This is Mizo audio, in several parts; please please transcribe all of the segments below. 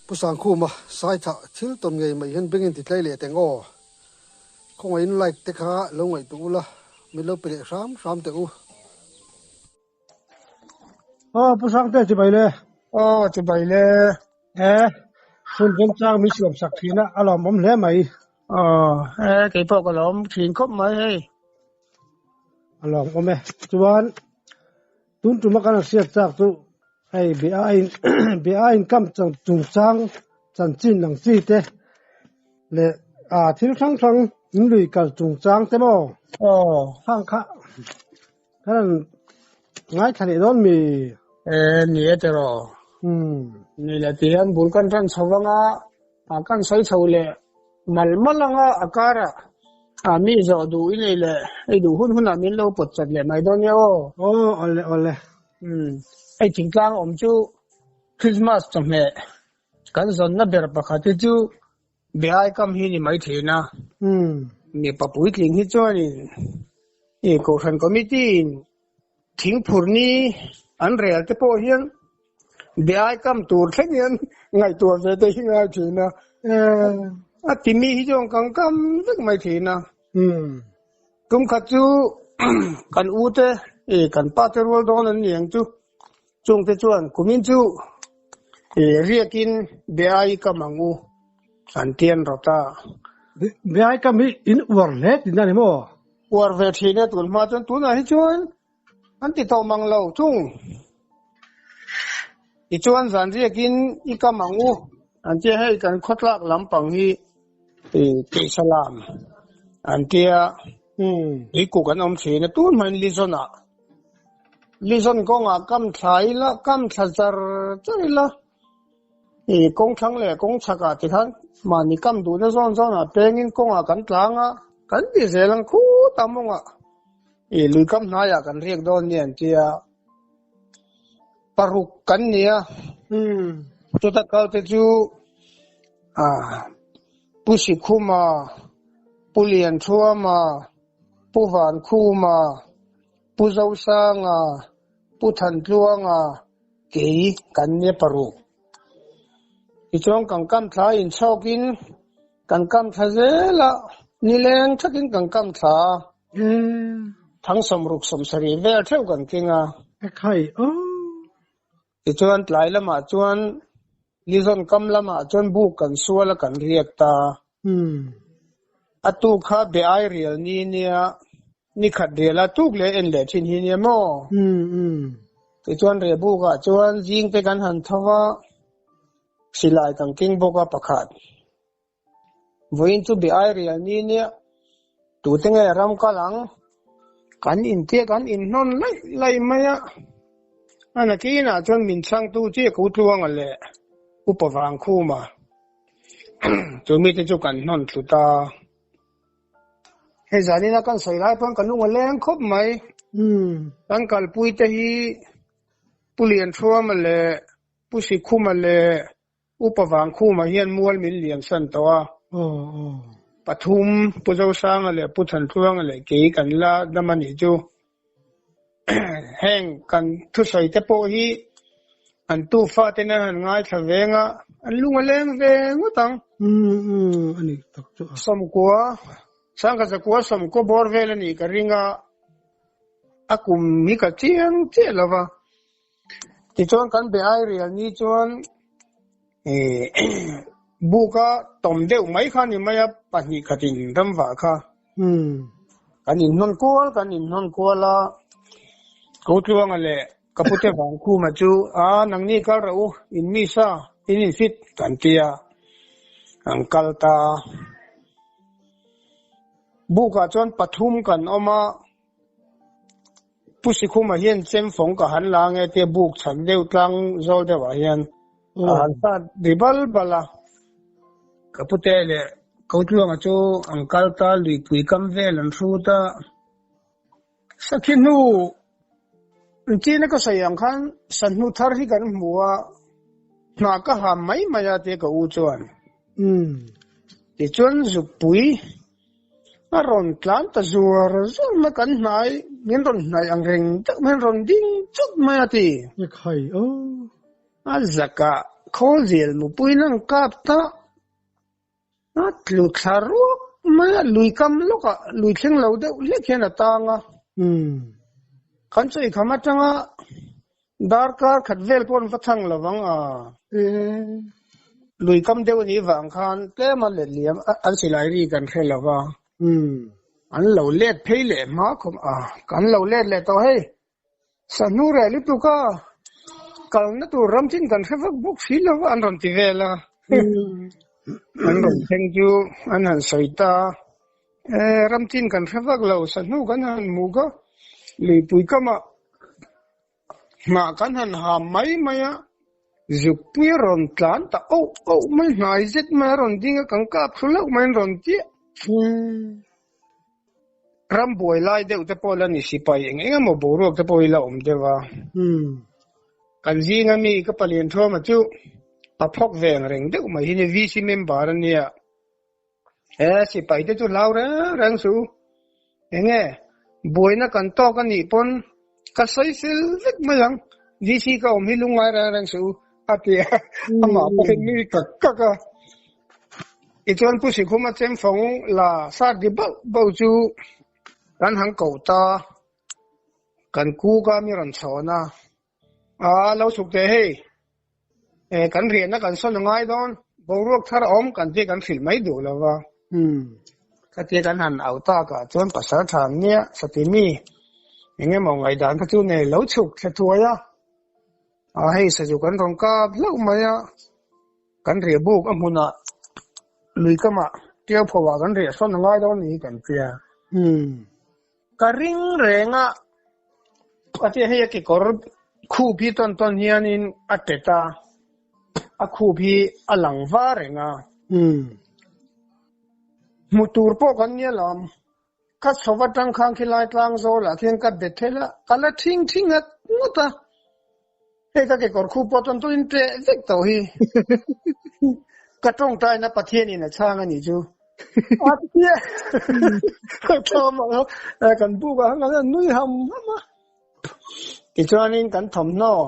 Pu Sangkhuma Saithah thil tawn ngei mai hian bengin ti tlai leh teng aw. Khawngaihin like te kha lo ngaihtuah ula, min lo pe leh hram hram teh u. Aw Pu Sangte chibai le. Aw chibai le. E, hun remchang min siam sak thin a, a lawmawm hle mai. Aw, e keipawh ka lawm thin khawp mai hei. A lawmawm e. Chuan tun tuma kan han hriat chak chu hei bia in bia in kam chungchang chanchin ang chi te leh a thil hrang hrang in lui kal chungchang te maw? Aw. Khang kha Kan han ngaithla leh dawn mi? E, ni e tiraw. Umm. Ni leh ti hian bul kan ṭan chho anga, a kan sawi chho leh mal mal anga a karah a mi zawh duh i nei leh i duh hun hunah min lo pawt chat leh mai dawn nia aw. Aw, awle awle. Umm, hei thingtlang awm chu Christmas chawhmeh kan zawnna ber pakhat hi chu Behai kam hi ni mai thin a. Mipa puitling hi chuanin i Kohhran Committee in thingphur ni an rel te pawh hian Behai kam tur thleng hian ngaihtuah ve te hi ngai thin a. A timi hi chuan kan kam vek mai thin a. Tum khat chu kan u te i kan pa te rual dawn an ni ang chu. Chungte chuan kumin chu i riakin Beai kam ang u an ti an rawt a. Beai kam hi in uar hle tihna a ni maw? Uar ve thin e tun hma chuan tunah hi chuan an ti tawh mang lo thung. Tichuan zan riakin i kam ang u an tia hei kan khawtlak lampang hi i Keihsalam an tia tuikuk an awm thin a tun hmain Lizon-ah Lizon kawngah kam thla ila kam thla char char ila i kawng thlang leh kawng chhakah tikhan mahni kam duhna zawn zawnah pengin kawngah kan tlang a kan ti zel ang khut a mawngah i lui kam hnaiah kan riak dawn nia an tia paruk kan ni a chuta kal te chu ah Pu Sikhuma Pu Lianthuama Pu Vankhuma Pu Zosanga Pu Thantluanga kei kan nia paruk. Tichuan kan kam thla inchhawkin kan kam thla zel a, nileng thakin kan kam thla a, thang sawmruk sawmsarih vel theuh kan keng a. Ekhai aw. Tichuan tlai lamah chuan Lizawn kam lamah chuan buk kan sual a kan riak ta. A tuk kha be ai rial ni nia, ni khat rial a tuk leh en leh thin hi nia maw? Tichuan riah bukah chuan zing te kan han tho va, silai kan keng bawk a pakhat. Vawiin chu be ai rial ni nia, tute nge ram kal ang? Kan intia kan inhnawn laih laih mai a, a nakinah chuan min chhangtu chiah ka u Tluanga leh Upa Vangkhuma chu mite chu kan hnawn thlu ta. Hei zanina kan sawi lai pawn ka lung a leng khawp mai. Kan kalpuite hi Pu Lianthuama leh Pu Sikhuma leh Upa Vangkhuma hian mual min liam san tawh a. Pathum, Pu Zosanga leh Pu Thantluanga leh kei kan la dam a nih chu. Heng kan thusawi te pawh hi an tufa ten an han ngaithla veng a, an lung a leng ve ngawt ang. Sawmkua, Sangkhat zakua sawmkua bawr vel a nih ka ring a, a kum hi ka chiang chiah lo va. Tichuan kan be ai rial ni chuan buka tawm deuh mai kha ni mai a, pahnih khatin ramvah kha kan inhnawn kual kan inhnawn kual a, Kotluanga leh ka pute Vangkhuma chu a nangni kal rawh u, in mi sa in infit kan ti a, an kal ta. Bukah chuan pathum kan awm a. Pu Sikhuma hian chemfawng ka han la nge tia buk chhan deuh tlang zawl deuhah hian a han sat ri bal bal a. Ka pute leh Kotluanga chu an kal ta, luipui kam vel an hrut a. Sakhi hnu china ka sawi ang khan sanhnu thar hi kan hmu a, hnah ka ham mai mai a tia ka u chuan. Tichuan zukpui A rawn tlan ta zuar zuar mai kan hnai, min rawn hnaih ang reng deuh mai, an rawn ding chawt mai a ti. Ekhai aw. A zakah Khawl zel mupui in an kap ta a tlu thla ruak mai a, lui kam lawkah lui thleng lo deuh hlek hian a tang a. Kan chawi kham atanga darkar khat vel pawh an va thang lo vang a. Lui kam deuh a nih vang khan tlem a let liam an silai ri kan hre lo va. An lo let phei leh hma khawp a, kan lo let leh tawh hei. Sahnu reh lutuk a, kalna tur ram chin kan hre vak bawk si lo va an rawn ti vel a. An rawn thleng chu an han sawi ta a, e ram chin kan hre vak lo, sahnu kan han hmu kha luipui kamah hnah kan han ham mai mai a, zukpui a rawn tlan ta auh auh mai, hnai zet mai a rawn ding a, kan kap thlu hlauh mai an rawn tia. Ram buai lai deuh te pawh la ni sipai eng eng emaw boruak te pawh hi la awm deuh a. Kan zinga mi ka palian thuama chu a phawk ve ang reng deuh mai hi ni VC member a nia. He sipai te chu hlau reng reng suh u. Enge buaina kan tawk a nih pawn ka sawi fel vek mai ang. VC ka awm hi lungngai reng reng suh u a ti a, amah pawhin nui kak kak a. Tichuan Pu Sikhuma chemfawng la sar di bauh bauh chu kan han ko ta, kan kuk a mi rawn chhawn a, Aa lo chhuk teh hei, e kan riahna kan sawn a ngai dawn, boruak thar a awm kan tih kan hrilh mai duh lo va. Khatia kan han au tak ah chuan pasal tha an nia, sati mi eng emaw ngaihdan kha chu nei lo chhuk thla thuai a, a hei sazu kan rawn kap hlauh mai a. Kan riah buk a hmunah lui kamah ṭiau phoah kan riah sawn a ngai dawn ni kan tia. Ka ring reng a, a tia hei a kekawr khup hi tawn tawn hianin a tet a, a khup hi a lang va reng a. Hmu tur pawh kan nia lawm. Ka chho atang khan khilai tlang zawlah khian ka bet thel a, ka la thing thing ngat ngawt a. Hei ka kekawr khu pawh chuan tuin ṭeh vek tawh hi. Ka tawngtaina Pathianin a chhang a nih chu. A tia thawm a kan buk ah khan nui ham ham a. Tichuanin kan thawmhnaw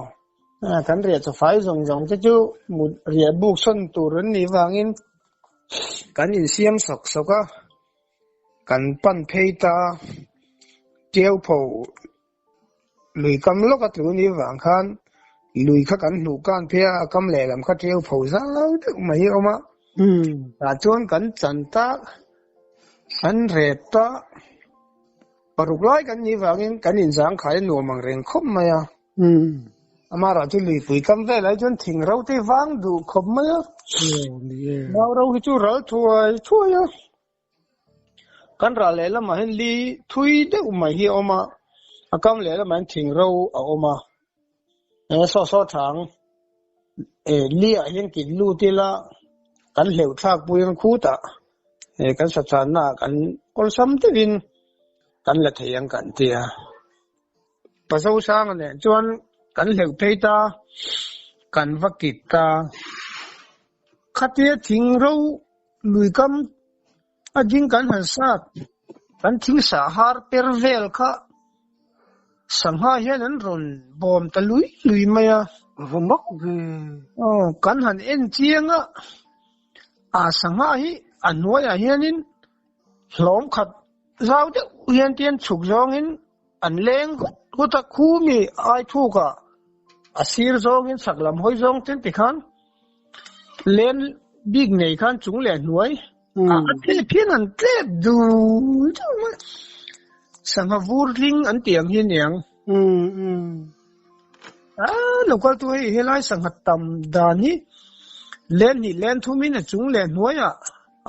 kan riah chawfai zawng zawng te chu mut riah buk sawn tur an nih vangin kan insiam sawk sawk a. Kan pan phei ta ṭiau pho Lui kam lawk a tlu ni vang khan lui kha kan hnuh kan phei a, a kam lehlam kha ṭiau pho zau deuh mai hi a awm a. Tah chuan kan chan ta, kan rep ta, paruk lai kan nih vangin kan inzangkhai a nuam ang reng khawp mai a. Amaherawhchu chu luipui kam velah hi chuan thing ro te hi vang duh khawp mai a. Nau ro hi chu ral thuai thuai a. Kan ral lehlamah hian li thui deuh mai hi a awm a, a kam lehlamah hian thing ro a awm a, he saw saw thang eh li ah hian kit lut ila kan hleuh thlak pui ang khutah eh kan sachanna ah kan awlsam deuhin kan la thei ang kan ti a. Pasosanga nen chuan kan hleuh phei ta, kan va kit ta. Khatia thing ro lui kam a ding kan han sat, kan thing sah har per vel kha sangha hian an rawn bawm ta lui lui mai a. A va mak ve. Aw, kan han en chiang a, a sangha hi a hnuaiah hianin hlawm khat zau deuh hian tian chhuk zawngin an leng hut hut a, khu mi ai thukah a sir zawngin chhak lam hawi zawng ten tikhan len bik nei khan chung leh hnuai a tlep hian an tlep dul dul mai sangha vur tling an tih ang hi aniang a local tu hei helai sangha tam dan hi len hnih len thumin a chung leh hnuaiah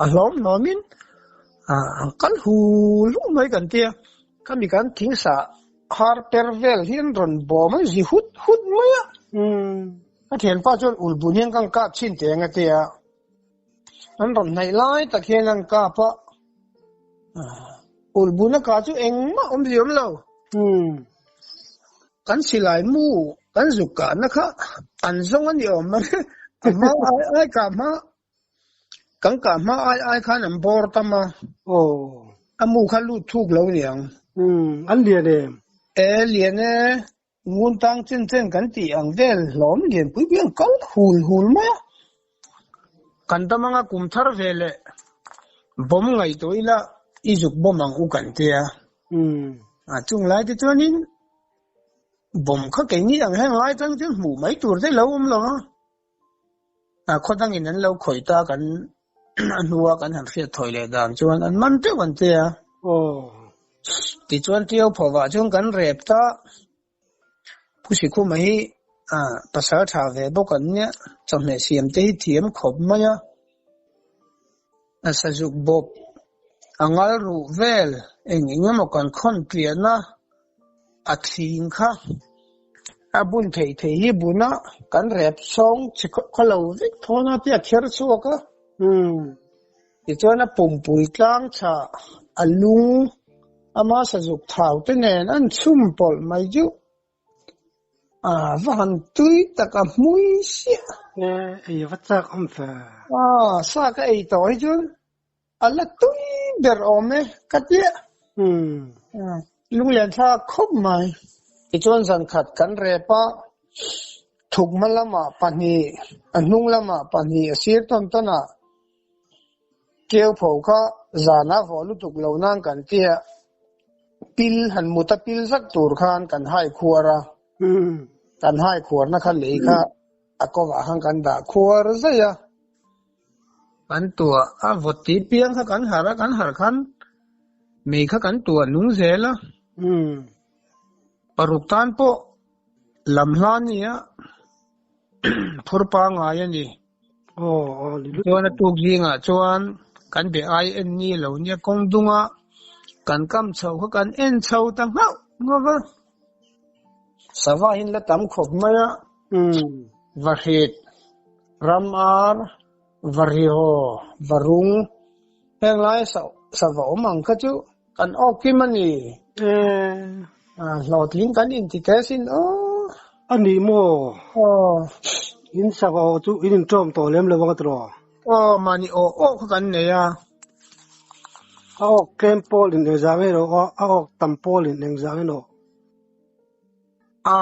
a hlawm hlawmin a kal hul hul mai kan tia khami kan thing sah har per vel hian rawn bawm a zi hut hut mai a. Ka thianpa chuan ul bun hian ka kap chhin teh ang a ti a, an rawn hnaih lai tak hian an kap a, ul bun a kah chu engmah awm zia awm lo. Kan silai mu kan zuk kahna kha an zawng a ni awm mai, a hma ai ai kah hma kan kah hma ai ai khan an bawr tam a, a mu kha lut thuk lo niang. An lian em? E lian e. Ngun tang chen chen kan tih ang vel hlawm lian pui pui an kal hul hul mai a. Kan dam anga kum thar ve leh bawm ngaihtuah ila i zuk bawm ang u kan tia. A chung lai te chuanin bawm kha keini ang heng lai tang chuan hmuh mai tur te lo awm lo a. A khaw dangin an lo khawih ta kan a hnua kan han hriat thawi leh dan chuan an man teuh an tia. Tichuan Tiau phaw ah chuan kan rep ta. Pu Sikhuma hi pasal tha ve bawk an nia, chawhmeh siam te hi thiam khawp mai a. A sazuk bawp, a ngal ruh vel eng eng emaw kan khawn tliahna a thling kha a bun theih theih hi buna kan rep sawng chhe khawlo vek thawn a tia kher chhuak a. Tichuan a pumpui tlang chhah a lung ama sazuk thau te nen an chhum pawlh mai chu a va han tui tak a hmui siah. E, ei va chak awm fe. A, sa ka ei tawh hi chuan a la tui ber awm e ka tia. Lunglen thlak khawp mai. Tichuan zan khat kan rep a, thukma lamah pahnih, a hnung lamah pahnih a sir tawn tawn a. Keu pho kha zan a vawh lutuk lo nan kan tia, pil han mut a pil zak tur khan kan hai khuar a, kan hai khuarna kha lei kha a kawngah khan kan dah khuar zaih a, kan tuah a vawt tih piang kha kan harh a, kan harh khan mei kha kan tuah nung zel a, paruk tan pawh lam hla nia phur pangai a ni. Chuan a tuk zingah chuan kan be ai en ni lo nia kawng dunga kan kam chho kha kan en chho ta nghauh nghauh va. Sava hin la tam khawp mai a, Vahrit, Ram ar, Varihaw, Varung heng lai sava awm ang kha chu kan awk kim a ni. Hlawhtling kan inti teh asin aw. A ni maw? Aw. In sava aw chu in inṭawm tawh lem lo ang a tiraw? Aw, mahni aw aw kha kan nei a. A awk tlem pawl in engzah nge rawh aw, a awk tam pawl in engzah nge rawh? A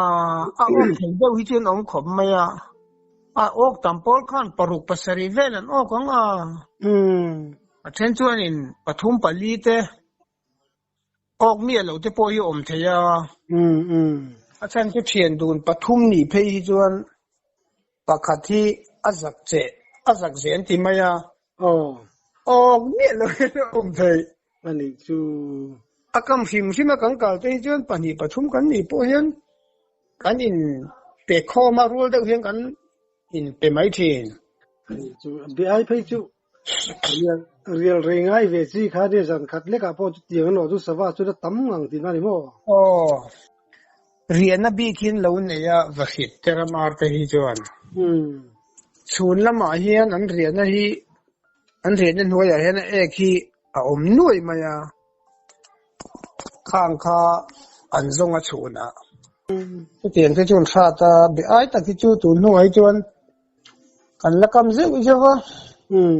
awk thei deuh hi chuan awm khawp mai a. A awk tam pawl khan paruk pasarih vel an awk ang a. A then chuanin pathum pali te awk miah lo te pawh hi awm thei a. A chhan chu thian dun pathum nih phei hi chuan pakhat hi a zak che a zak ze an ti mai a. Awk miah lo hian a awm thei. A nih chu. A kam hrim hrim a kan kal te hi chuan pahnih pathum kan nih pawh hian kan in pe khawm a rual deuh hian kan in pe mai thin. A nih chu. Biai phei chu rial rial rei ngai ve chi kha nia zan khat lekah pawh chu tiang an awh chu sava chu la tam ngang tihna a ni maw? Aw. Riahna bik hian lo nei a va hrit te ram ar te hi chuan. Chhun lamah hian an riahna hi an riahna hnuaiah hian a ek hi a awm nuai mai a, khang kha an zawng a chhunah. Chutiang te chuan hrat a be ai tak hi chu tun hnuah hi chuan kan la kam zeuh zeuh a,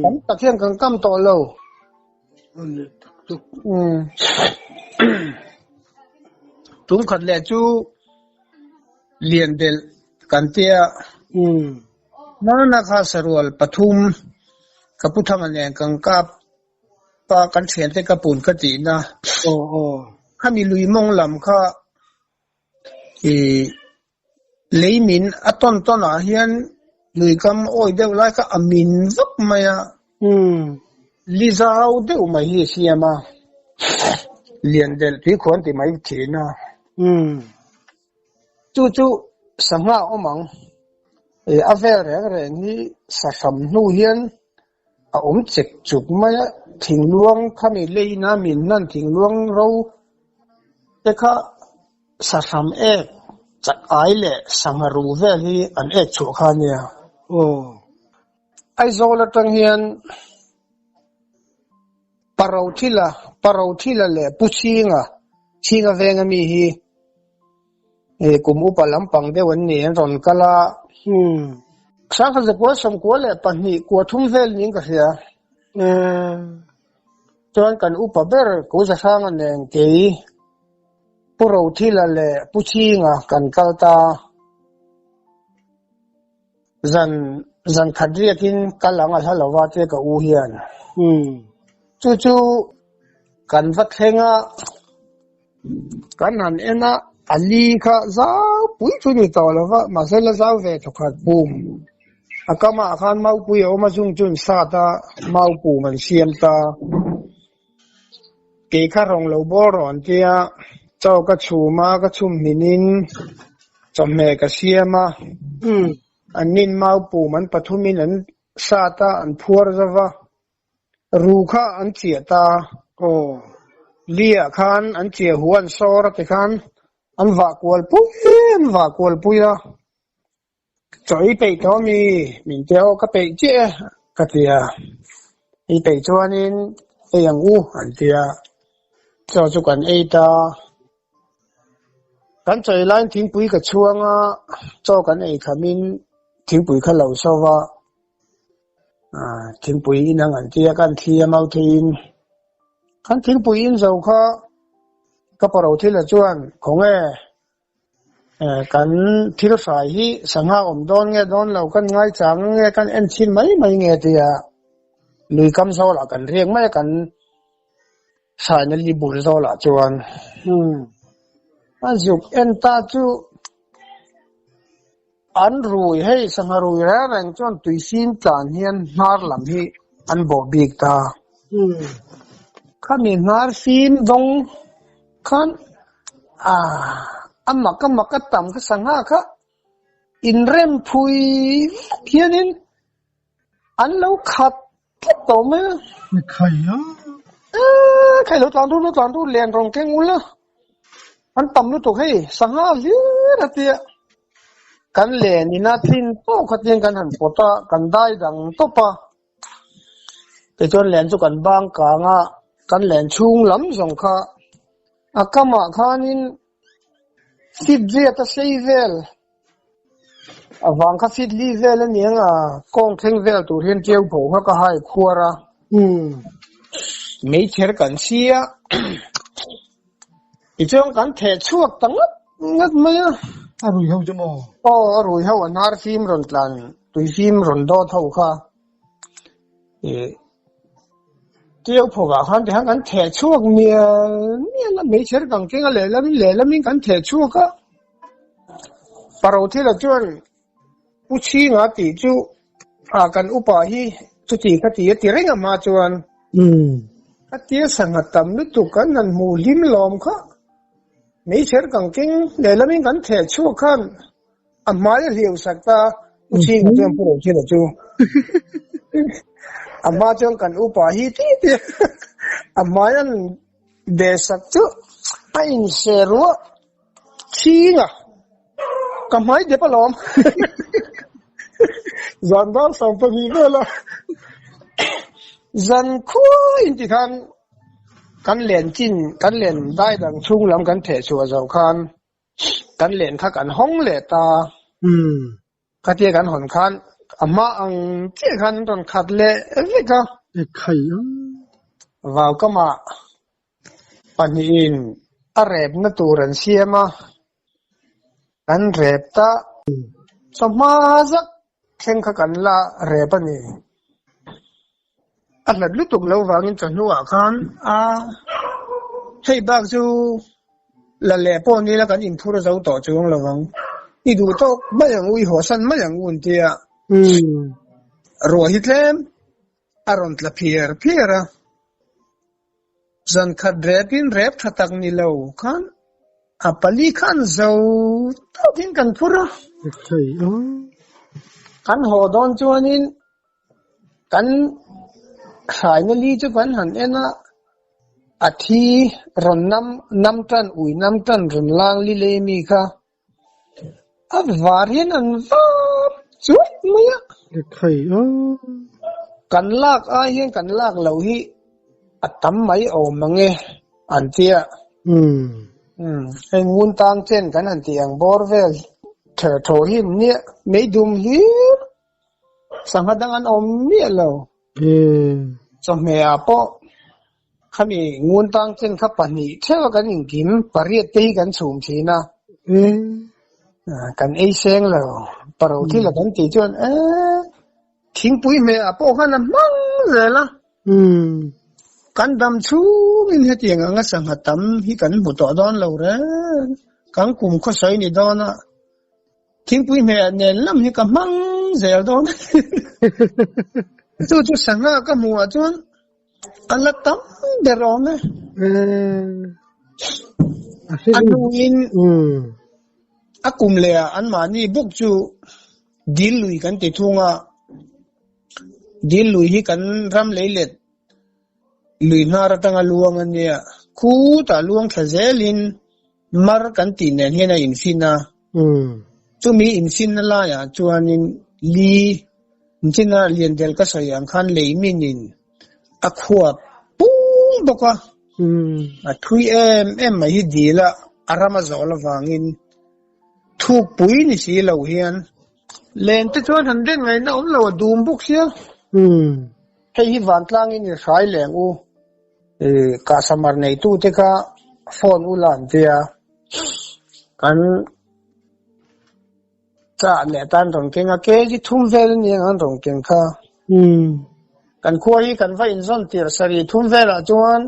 tam tak hian kan kam tawh lo. Tum khat leh chu lian belh kan tia. Nana kha sarual pathum ka pu thanga nen kan kap pa kan thiante ka pun ka tihna. Khami lui mawng lam kha ih lei min a tawn tawn ah hian lui kam awi deuh lai kha a min vak mai a. Li zau deuh mai hi a siam a, lian delh tui khuan ti mai thin a. Chu chu sangha awm ang. A vel reng reng hi sahram hnu hian a awm chek chuk mai a, thingluang khami leina min hnan thingluang ro te kha sahram ek chak ai leh sangha ru vel hi an ek chhuah kha a nia. Aizawl atang hian Parothila, Parothila leh Pu Chhinga, Chhinga venga mi hi kum upa lampang deuh an ni, an rawn kal a. Sangha zakua sawmkua leh pahnih kua thum vel niin ka hria. Chuan kan upa ber Ko Zahranga nen kei. Pu Rothila leh Pu Chhinga kan kal ta. Zan zan khat riakin kal ang a hla lova tia ka u hian. Chu chu kan va thleng a, kan han en a, a li kha zau pui chu ni tawh lova, mahse la zau ve thawkhat pum. A kamah khan maupui a awm a, chung chuan sat a maupum an siam ta. Kei kha rawng lo bawr rawh an tia, chaw ka chhum a, ka chhum hminin chawhmeh ka siam a, an nin mau pum an pathumin an sat a, an phuar zo va, ru kha an chiah ta. Li-ah khan an chiah hu an sawr a tikhan an vah kual pui an vah kual pui a. Chaw i peih tawh mi? Min tia aw ka peih chiah e ka ti a. I peih chuanin ei ang u an ti a. Chaw chu kan ei ta. Kan chaw ei laiin thingpui ka chhuang a, chaw kan ei khamin thingpui kha lo so va. Thingpui in ang an ti a, kan thli a mau theiin. Kan thingpui in zo kha ka paro thila chuan khawnge Kan thil hrai hi sangha awm dawn nge dawn lo kan ngai chang nge kan en chhin mai mai nge tia lui kam zawlah kan riak mai a kan hraina li bul zawlah chuan a zuk en ta chu an rui hei sangha rui reng reng chuan tui fim tlan hian hnar lam hi an bawh bik ta khami hnar fim dawng Khan a mak a mak a tam kha sangha kha inrem phui vek hianin an lo khat tlat tawh mai a. Khai a. Khai lo tlan ru lo tlan ru len rawn keng ula an tam lutuk hei sangha hlir a tia kan len ina tlin tawk kha tiang kan han pawt a kan dai dang tawp a. Tichuan len chu kan bang kang a, kan len chhung lam zawng kha a kamah khanin feet riat a sei vel a vang kha feet li vel a ni ang a, kawng thleng vel tur hian ṭiau pho kha ka hai khuar a, meichher kan si a, tichuan kan theh chhuak ta ngat ngat mai a. A rui ho chu maw? Aw, a rui ho a hnar fim rawn tlan, tui fim rawn dawt ho kha. Tiu phawkah khan tikhan kan theh chhuak mial mial a, meichher kang keng a lehlamin lehlamin kan theh chhuak a. Paro thila chuan Pu Chhinga tih chu a kan upa hi chuti kha ti a ti reng a hma chuan a tia sangha tam lutuk kan han hmuh hlim lawm kha. Meichher kang keng lehlamin kan theh chhuak khan A hmai a hliau sak ta, U Chhinga chuan Pu Rochhina chu a hma chuan kan upa hi ti ti a hmai an be sak chu a inse ruah Chhinga ka hmai dep alawm zan dar 12 vela zan khuai in ti khan kan len chin kan len dai dang chhung lam kan theh chhuah zo khan Kan len kha kan hawng leh ta. Khatia kan hawn khan a hma ang chiah khan an rawn khat leh vek a. Vau kamah pahnihin a repna tur an siam a, kan rep ta. Chawhma zak thleng kha kan la rep a ni. A hlat lutuk lo vangin chawhnuah khan a hei bak chu la leh pawh nila kan inphur zo tawh chuang lo vang. I duh tawk mai ang u, i hawsan mai ang u an ti a. Ruah hi tlem a rawn tla phiar phiar a. Zan khat repin rep tha tak ni lo khan a pali khan zo tawkin kan phur a. Kan haw dawn chuanin kan hraina li chu kan han en a, a thi rawn nam nam tan ui nam tan rawn lang li lei mi kha a var hian an vap chuai mai a. Kan lak ai hian kan lak loh hi a tam mai awm ang e an ti a. Hei ngun tang chen kan han tih ang bawr vel ther thaw hi an nia, meidum hlir sangha dang an awm miah lo. Chawhmeh ah pawh. Khami ngun tang chen kha pahnih theuh a kan inkim, pariat te hi kan chhum thin a. Kan ei seng lo, paro thil a kan tih chuan e thingpui hmeh ah pawh khan a hmang zel a. Kan dam chhungin hetiang anga sangha tam hi kan hmu tawh dawn lo reng. Kan kum khawsawi ni dawn a, thingpui hmeh ah nen lam hi ka hmang zel dawn a ni. Chu chu sangha ka hmuh ah chuan A la tam ber awm e. A hnuin a kum leh ah anmahni bawk chu dil lui kan ti thung a. Dil lui hi kan ram leilet lui hnar atanga luang a nia. Khutah luang thla zelin mar kan tih nen hian a infin a. Chumi infinna laiah chuanin li inchina liandel ka sawi ang khan lei minin a khuap pung bawk a. A thui em em mai hi dil a, a ram a zawl avangin thukpui ni si lo hian len te chuan han den ngaihna awm lo a dum bawk sia. Hei hi vantlangin i hrai leng u. Customer neitute kha phone u la an tia kan chah leh tan rawn keng a kg thum vel a nia an rawn keng kha. Kan khua hi kan va inzawn tirh sarih thum velah chuan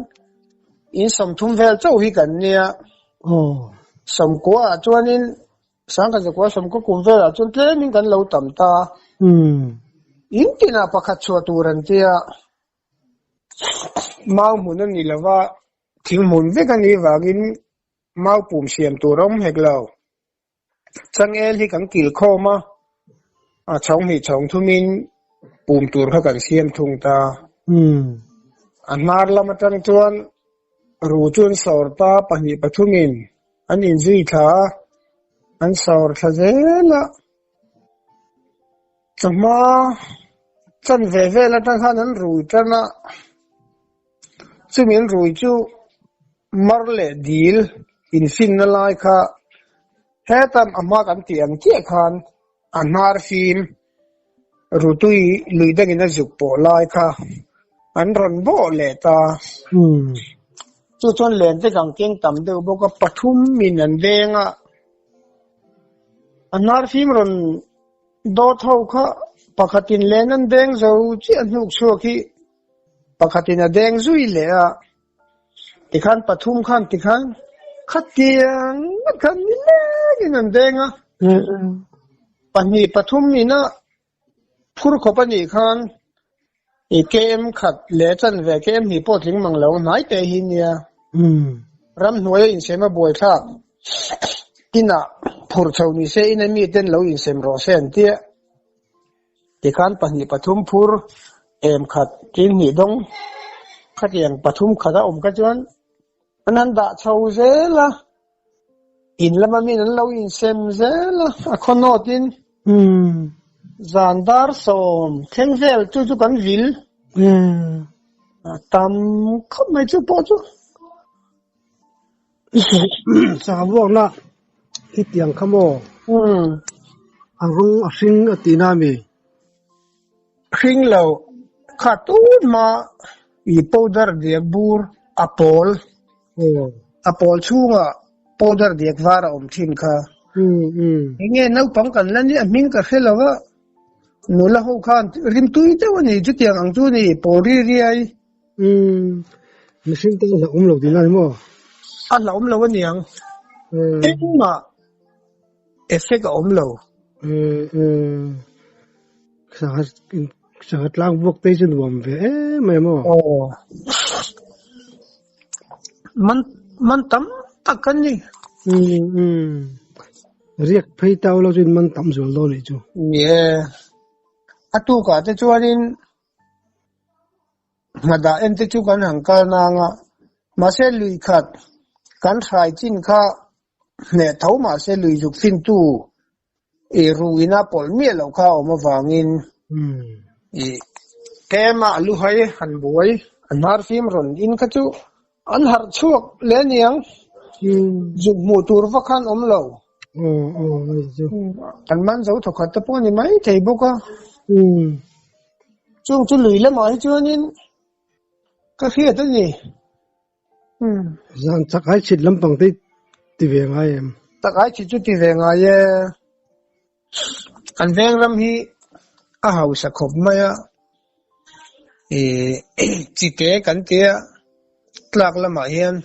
in sawmthum vel chauh hi kan nia. Sawmkuaah chuanin Sangkhat zakua sawmkaw kum velah chuan tlemin kan lo tam ta. In tinah pakhat chhuah tur an tia. Mau hmun a ni lo va, thing hmun vek a nih vangin mau pum siam tur a awm hek lo. Changel hi kan kil khawm a, a chhawng hnih chhawng thumin pum tur kha kan siam thung ta. A hnar lam atang chuan ru chu an sawr ta, pahnih pathumin an inzui thla a, an sawr thla zel a. Chawhma chan ve vel atang khan an rui tan a, chumi an rui chu mar leh dil infinna lai kha heta a hma kan tih ang chiah khan a hnar fim rutui lui dangin a zuk pawh lai kha an rawn bawh leh ta. Chu chuan len te kan keng tam deuh bawk a, pathum in an veng a. A hnar fim rawn dawt ho kha pakhatin len an deng zo chiah hnuk chhuak hi pakhatin a deng zui leh a, tikhan pathum khan tikhan khatiang ngawt khan ni lengin an deng a, pahnih pathum ina phur khawp a nih khan i KM khat leh chanve KM hnih pawh tling mang lo hnai teh hi nia. Ramhnuaia insem a buaithlak inah phur chho ni se ina mi ten lo insem rawh se an tia. Tikhan pahnih pathum phur em khat tin hnih dawng khatiang pathum khat a awm kha chuan an han dah chho zel a. In lama min an lo insem zel a, a khaw nawtin zan dar sawm thleng vel chu chu kan vil tam khawp mai chu pawh chu. Sangvuakna i tiang kha maw? A rawng a hring a tihna a mi? Hring lo, kha tun hma i powder diak bur a pawl A pawl chhungah powder diak var a awm thin kha. Enge naupang kan la nia hming ka hre lo a, nula ho khan rim tui deuh a ni chutiang ang chu ni pawl ri riai. Mihring te a hlauhawm lo tihna a ni maw? A hlauhawm lo a niang. Engmah effect a awm lo. Sangha tlang vuak te hi chu nuam ve em mai maw? Aw. Man man tam tak kan ni. Riak phei tau lo chuan man tam zual dawn anih chu. Ni e. A tukah te chuanin Hmadah en te chu kan han kal nang a, mahse lui khat kan hrai chin kha hneh tho mahse lui zuk fintu i ruin a pawlh miah loh kha a awm avangin i tlema a luhai han buai a hnar fim rawn in kha chu an harh chhuak leh aniang zuk hmuh tur vak khan awm lo. An man zo thawkhat te pawh a ni mai thei bawk a. Chung chu lui lamah hi chuanin ka hriat a ni. Zan chak ai chhit lampang te ti ve ngai em? Chak ai chhit chu ti ve ngai e. Kan veng ram hi a hausa khawp mai a, ih chite kan tia tlak lamah hian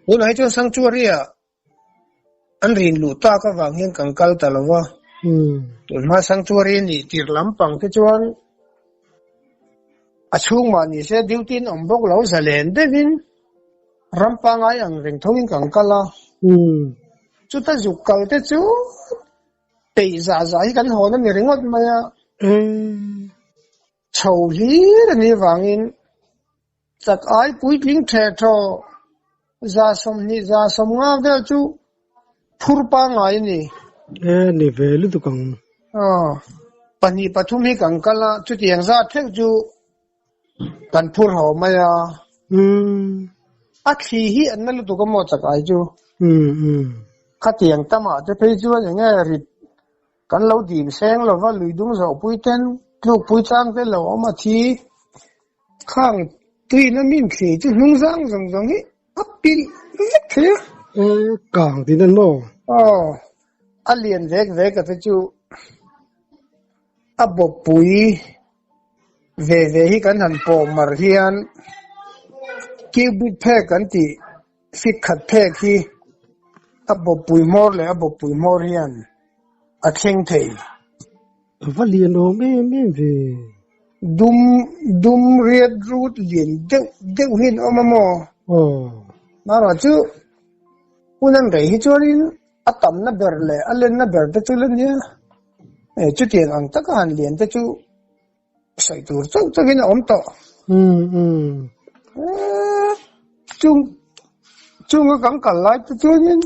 tunah hi chuan sanctuary ah an rin luh tak avang hian kan kal ta lo va, tunhma sanctuary nih tir lampang te chuan a chhung mah ni se duty in awm bawk lo zalen deuhin ram pangngai ang reng thoin kan kal a, chuta zuk kal te chu peih zah zah hi kan hawn a ni ringawt mai a, chho hlir a nih vangin chak ai puitling ṭheh ṭhaw 120, 150 vel chu phur pangngai a ni. E, ni ve lutuk ang. Aw, pahnih pathum hi kan kal a, chutiang zat theuh chu kan phur ho mai a. A thli hi an na lutuk a maw chak ai chu. Khatiang tamah te phei chuan eng nge rit kan lo dim seng lova lui dung zawh pui ten tlukpui chang te lo awm a thi. Khang tuina min thli chu hnung zang zawng zawng hi a pilh vek thei a. E, kang tin an maw? Aw, a lian vek vek a te chu a bawppui ve ve hi kan han pawh mar hian cubic phek kan tih fit khat phek hi a bawppui hmawr leh a bawppui hmawr hian a thleng thei. A va lian awm em em ve. Dum dum riat rut lian deuh deuh hi an awm a maw? Aw. Marawh chu hun an rei hi chuanin a tamna ber leh a lenna ber te chu la nia. E chutiang ang taka han lian te chu sawi tur chauh chauhin a awm tawh. Umm umm. Chung chunga kan kal lai te chuanin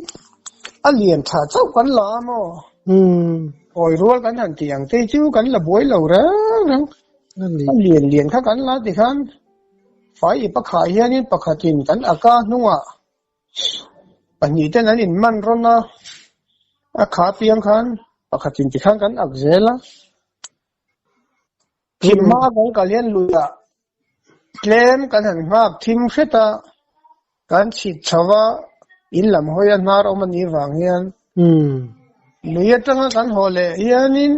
a lian tha chauh kan la a maw? Umm. Awi rual kan han tih ang te chu kan la buai lo reng reng. A lian lian kha kan la tikhan fai i pakhah hianin pakhatin kan aka hnungah Pahnih ten an inman rawn a, a kha piang khan pakhatin tikhan kan ak zel a. Thim hma kan kal hian luiah tlem kan han nghak thim hret a, kan chhit chho a, in lam hawi a hnar awm a nih vang hian lui atanga kan haw leh hianin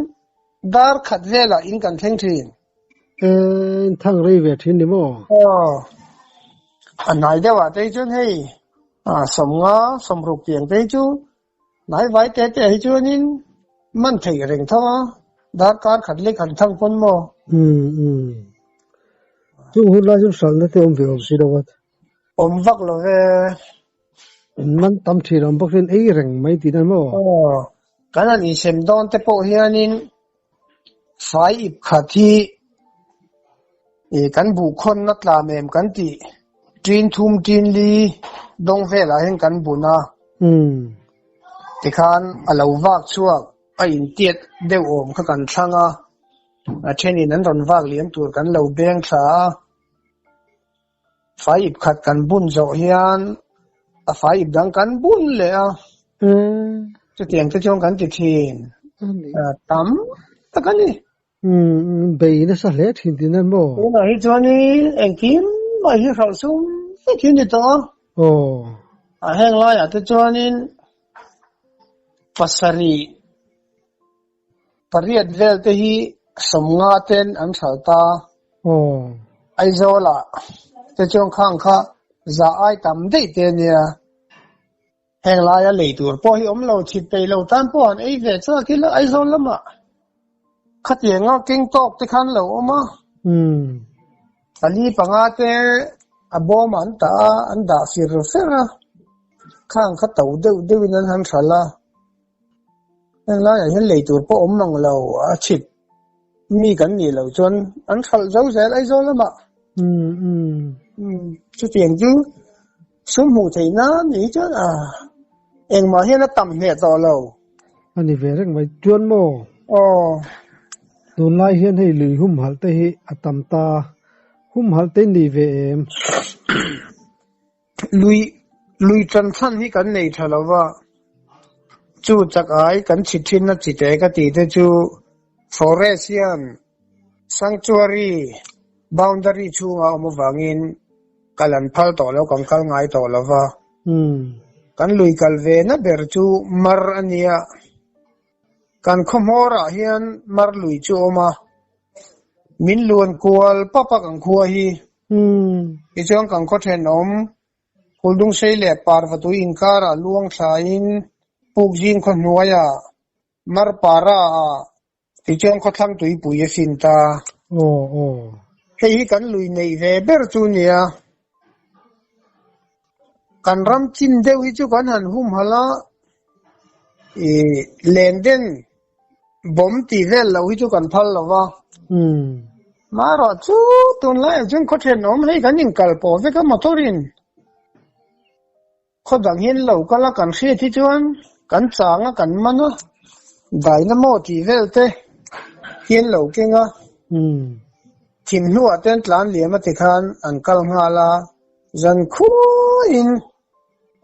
dar khat velah in kan thleng thin. Eng thang rei ve thin ni maw? Aw, a hnai deuh ah te hi chuan hei 50, 60 tiang te hi chu hnai vai te te hi chuanin man theih reng tho a, darkar khat lek han thang pawn maw? Umm umm. Chung hun lai chu hralhna te awm ve awm si lo a. Awm vak lo ve. In man tam thin awm bawk hian ei reng mai tih nan maw? Aw, kan han insem dawn te pawh hianin Fai ip khat hi ih kan buhkhawnna tlam em kan tih ṭin thum ṭin li dawng velah hian kan bun a. Tikhan a lo vak chhuak a intiat deuh awm kha kan thlang a, a thenin an rawn vak liam tur kan lo beng thla a. Fai ip khat kan bun zawh hian a fai ip dang kan bun leh a. Chutiang te chuan kan ti thin. Tam tak a ni. Bei nasa hle thin tih nan maw? Tunah hi chuanin engkim mai hi hralh sum vek hi a ni tawh a. Aw. A heng laiah te chuanin pasarih Pariat vel te hi 50 ten an hralh ta. Aw. Aizawlah te chuan khang kha za ai tam daih te a nia. Heng laia lei tur pawh hi awm lo, chhit peih lo tan pawh an ei ve chak ila Aizawl lamah khatianga keng tawk te khan lo awm a. Pali panga te a bawm an tah a, an dah fir fer a, khang kha to deuh deuhin an han hralh a. Heng laiah hian lei tur pawh awm mang lo a chhit mi kan nih loh chuan an hralh zo zel Aizawl lamah. Chutiang chu sum hmuh theih nan nih hi chuan a engmah hian a tam hneh tawh lo. A ni ve reng mai chuan maw? Aw. Tunlai hian hei lui humhalh te hi a tam ta, humhalh te ni ve em? Lui lui tan chhan hi kan nei tha lo va, chu chak ai kan chhi thin a chite ka tih te chu forest hian sanctuary boundary chhunga awm avangin Kal an phal tawh lo, kan kal ngai tawh lo va. Kan lui kal ve na ber chu mar a nia. Kan khaw hmawrah hian mar lui chu a awm a, min luan kual pap a kan khua hi. Tichuan kan khaw thenawm Huldungsei leh Parvatui inkarah luang thlain Pukzing khaw hnuaiah Marpara ah tichuan khawthlang tuipui a fin ta. Aw aw. Hei hi kan lui neih ve ber chu nia. Kan ram chin deuh hi chu kan han humhalh a, ih len den bawm tih vel loh hi chu kan phal lo va. Marawh chu tunlaiah chuan khaw thenawm hei kan inkal pawh vek a motor in. Khaw dang hian lo kal a kan hriat hi chuan kan chang a kan man a, dynamo tih vel te hian lo keng a, thim hnuah ten tlan liam a ti khan an kal nghal a, zan khuaiin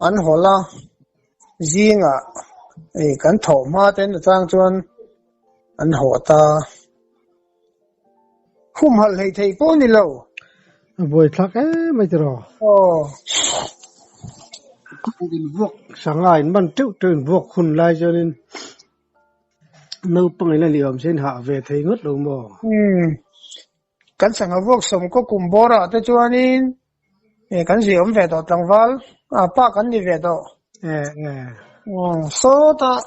an hawlh a, zingah kan thawh hma ten atang chuan an haw ta. Humhalh hleih theih pawh ni lo. A buaithlak em mai tiraw? Aw. In vuak sanga in man teuh teuh in vuak hun lai chuanin naupang in a ni awm se in hah ve thei ngawt lo maw? Umm. Kan sangha vuak sawm kaw kum bawrah te chuanin kan zui awm ve tawh tlangval a pa kan ni ve tawh. Eh eh. Aw sawtah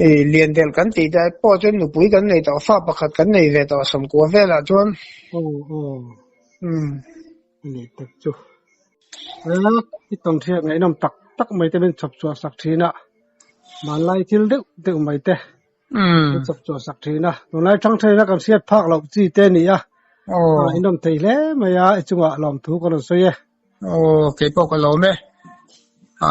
Ei Liandel kan tih dai pawh chuan nupui kan nei tawh, fa pakhat kan nei ve tawh sawmkua velah chuan. Aw aw. Umm. Ni tak chu. A i tawn hriat ngaihnawm tak tak mai te min chhawp chhuah sak thin a, hmanlai thil deuh deuh mai te min chhawp chhuah sak thin a, tunlai thang thaina kan hriat phak loh chi te a ni a, a ngaihnawm thei hle mai a, i chungah lawmthu ka rawn sawi e. Aw, keipawh ka lawm e.